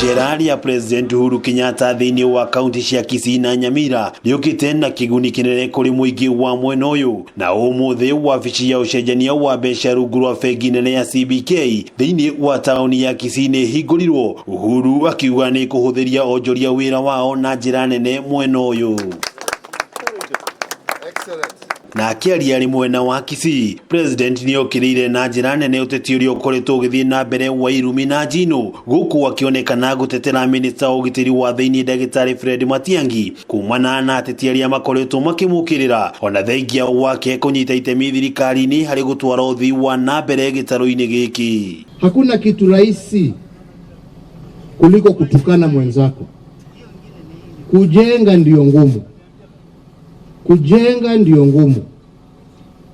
Icera rĩa President Uhuru Kenyatta thĩinĩ wa kaunti cia Kisii na Nyamira rĩũkĩte na kĩguni kĩnene kũrĩ mũingĩ wa mwena ũyũ. Na ũmũthĩ wabici ya ũcenjania wa mbeca rungu rwa bengi nene ya CBK thĩinĩ wa taũni ya Kisii nĩ ĩhingũrirwo, Uhuru akiuga nĩ kũhũthĩria onjoria wĩra wao na njĩra nene mwena ũyũ. Na akĩaria arĩ mwena wa Kisii, President nĩ okĩrĩire na njĩra nene ũteti ũrĩa ũkoretwo ũgĩthiĩ na mbere wa irumi na njino, gũkũ akĩonekana gũtetera minista wa ũgitĩri wa thĩinĩ ndagĩtarĩ Fred Matiang'i kumana na ateti arĩa makoretwo makĩmũkĩrĩra, ona thengia wake kũnyita itemi thirikari-inĩ harĩ gũtwara ũthii wa na mbere gĩtarũ-inĩ gĩkĩ. Hakuna kitu rahisi kuliko kutukana mwenzako. Kujenga ndiyo ngumu, kujenga ndiyo ngumu.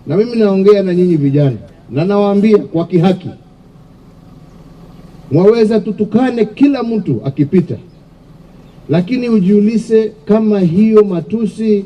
Na mimi naongea na nyinyi vijana na nawaambia kwa kihaki, mwaweza tutukane kila mtu akipita, lakini ujiulize kama hiyo matusi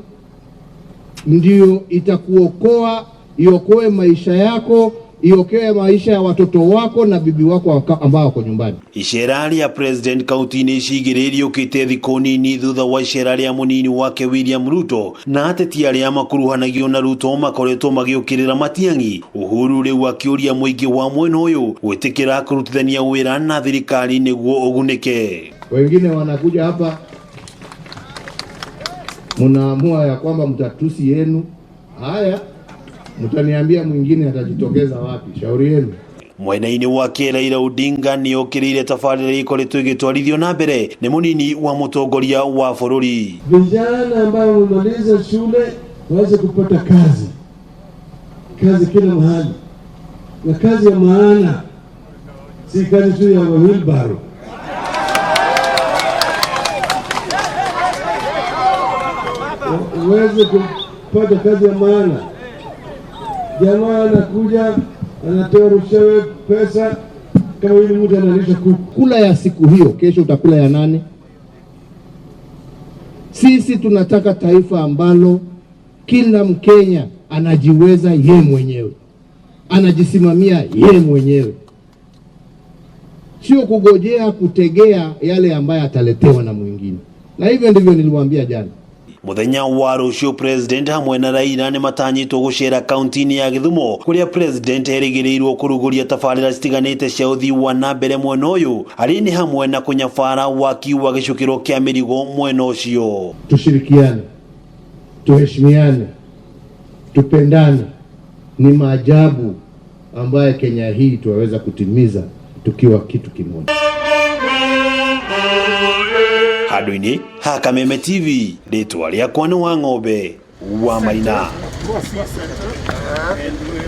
ndiyo itakuokoa, iokoe maisha yako, iokoe maisha ya watoto wako na bibi wako ambao wako nyumbani. Icera rĩa President kaunti-inĩ ici igĩrĩ rĩũkĩte thikũ nini thutha wa icera rĩa mũnini wake William Ruto, na ateti arĩa makuruhanagio na Ruto makoretwo magĩũkĩrĩra Matiang'i. Uhuru rĩu akĩũria mũingĩ wa mwena ũyũ gwĩtĩkĩra kũrutithania wĩra na thirikari nĩguo ũgunĩke. Wengine wanakuja hapa mnaamua ya kwamba mtatusi yenu. Haya, mtaniambia mwingine atajitokeza wapi? Shauri yenu. Mwena-inĩ wake Raila Odinga nĩ okĩrĩire tabarĩra ikoretwo ĩgĩtwarithio na mbere nĩ mũnini wa mũtongoria wa bũrũri. Vijana ambao wamemaliza shule waweze kupata kazi, kazi kila mahali, na kazi ya maana, si kazi tu ya wheelbarrow. Uweze kupata kazi ya maana. Jamaa anakuja anatoa rushewe pesa kama yule mtu analisha kuku. Kula ya siku hiyo, kesho utakula ya nane. Sisi tunataka taifa ambalo kila Mkenya anajiweza ye mwenyewe, anajisimamia ye mwenyewe, sio kugojea kutegea yale ambayo ataletewa na mwingine. Na hivyo ndivyo niliwaambia jana. Muthenya wa rũciũ President hamwe na Raila nĩ matanyĩtwo gũcera kaunti-inĩ ya Gĩthumo kũrĩa President erĩgĩrĩirwo kũrugũria tabarĩra citiganĩte cia ũthii wa na mbere mwena ũyũ, arĩ nĩ hamwe na kũnyabara waki wa gĩcukĩro kĩa mĩrigo mwena ũcio. Tushirikiane, tuheshimiane, tupendane. Ni maajabu ambaye Kenya hii tuwaweza kutimiza tukiwa kitu kimoja. Handũ-inĩ ha Kameme TV, rĩtwa rĩakwa nĩ wa ng'ombe wa Maina.